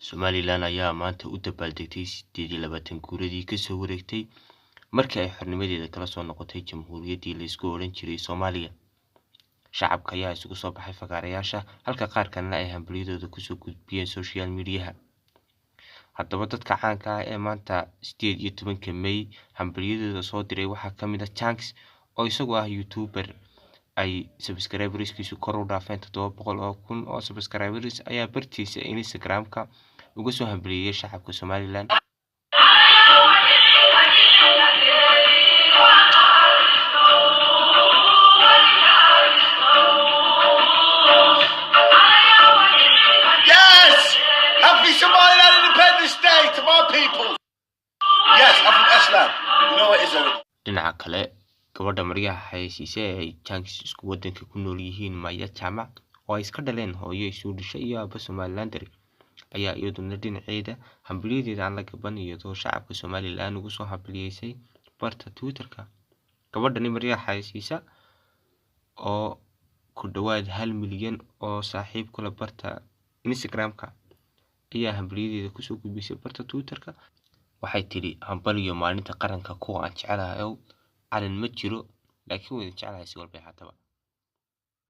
Somalilan ayaa maanta u dabaaldegtay 28 guuradii kasoo wareegtay markii ay xornimadeeda kala soo noqotay jamhuuriyaddii la isku odhan jiray Soomaaliya. Shacabka ayaa isugu soo baxay fagaarayaasha, halka qaar kalena ay hambalyadooda kusoo gudbiyeen social media-ha. Haddaba dadka caanka ah ee maanta 18-ka May hambalyadooda soo diray waxaa ka mid ah Chanks, oo isagu ah YouTuber ay subscriberskiisu kor u dhaafeen 700,000 oo subscribers, ayaa bartiisa Instagram-ka uga soo hambalyeeyay shacabka Somalilan. Yes! Happy Somaliland Independence Day to my people! Yes, I'm from Eslam. You know what it is, Eric? Dhinaca kale, gabadha maryaha xayeysiisa ee ay Chanks isku wadanka ku nool yihiin, Maya Jaamac, oo ay iska dhaleen hooyo isu dhashay iyo aabbo Somalilander, ayaa iyaduna dhinaceeda hambalyadeeda aan la gaban, iyadoo shacabka Somalilan ugu soo hambalyeysay barta Twitter-ka. Gabadhani maryaha xayeysiisa oo ku dhawaad 1 milyan oo saaxiib kula barta Instagram-ka ayaa hambalyadeeda kusoo gudbisay barta Twitter-ka. Waxay tidhi: "Hambalyo maalinta qaranka kuwa aan jecelahay ow, calan ma jiro laakiin waan idin jeclahay si walba ahaataba."